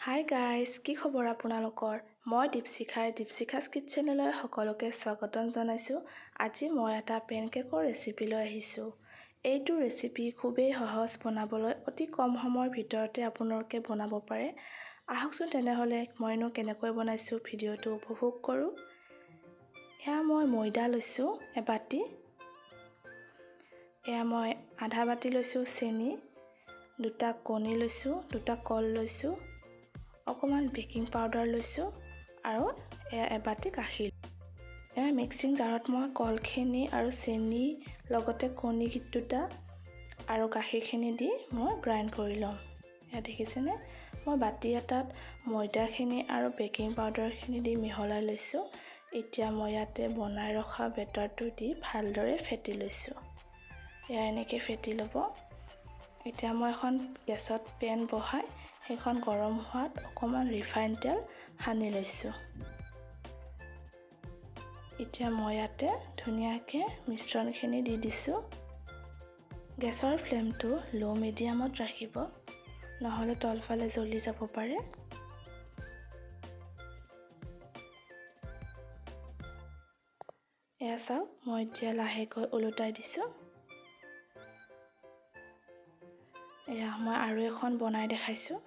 Hi guys, কি খবৰ আপোনালোকৰ? মই দীপশিখাৰ দীপশিখাছ কিটচেনলৈ সকলোকে স্বাগতম জনাইছোঁ। আজি মই এটা পেনকেকৰ ৰেচিপি লৈ আহিছোঁ। এইটো ৰেচিপি খুবেই সহজ বনাবলৈ, অতি কম সময়ৰ ভিতৰতে আপোনালোকে বনাব পাৰে। আহকচোন তেনেহ'লে মইনো কেনেকৈ বনাইছোঁ ভিডিঅ'টো উপভোগ কৰোঁ। এয়া মই ময়দা লৈছোঁ এবাতি, এয়া মই আধা বাতি লৈছোঁ চেনি, দুটা কণী লৈছোঁ, দুটা কল লৈছোঁ, অকণমান বেকিং পাউডাৰ লৈছোঁ আৰু এয়া এবাতি গাখীৰ। এয়া মিক্সিং জাৰত মই কলখিনি আৰু চেনি লগতে কণী দুটা আৰু গাখীৰখিনি দি মই গ্ৰাইণ্ড কৰি ল'ম। এয়া দেখিছেনে, মই বাতি এটাত ময়দাখিনি আৰু বেকিং পাউডাৰখিনি দি মিহলাই লৈছোঁ। এতিয়া মই ইয়াতে বনাই ৰখা বেটাৰটো দি ভালদৰে ফেটি লৈছোঁ। এয়া এনেকৈ ফেটি ল'ব। এতিয়া মই এখন গেছত পেন বহাই সেইখন গৰম হোৱাত অকণমান ৰিফাইন তেল সানি লৈছোঁ। এতিয়া মই ইয়াতে ধুনীয়াকৈ মিশ্ৰণখিনি দি দিছোঁ। গেছৰ ফ্লেমটো ল' মিডিয়ামত ৰাখিব, নহ'লে তলফালে জ্বলি যাব পাৰে। এয়া চাওক, মই এতিয়া লাহেকৈ ওলোটাই দিছোঁ। এয়া মই আৰু এখন বনাই দেখাইছোঁ।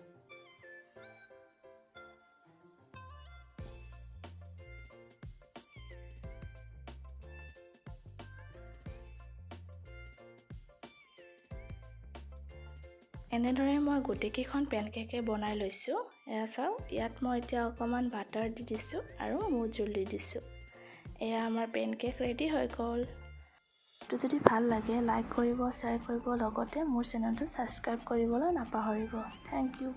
এনেদৰে মই গোটেইকেইখন পেনকেকে বনাই লৈছোঁ। এয়া চাওক, ইয়াত মই এতিয়া অকণমান বাটাৰ দি দিছোঁ আৰু মৌজোল দি দিছোঁ। এয়া আমাৰ পেনকেক ৰেডি হৈ গ'ল। যদি ভাল লাগে লাইক কৰিব, শ্বেয়াৰ কৰিব, লগতে মোৰ চেনেলটো ছাবস্ক্ৰাইব কৰিবলৈ নাপাহৰিব। Thank you.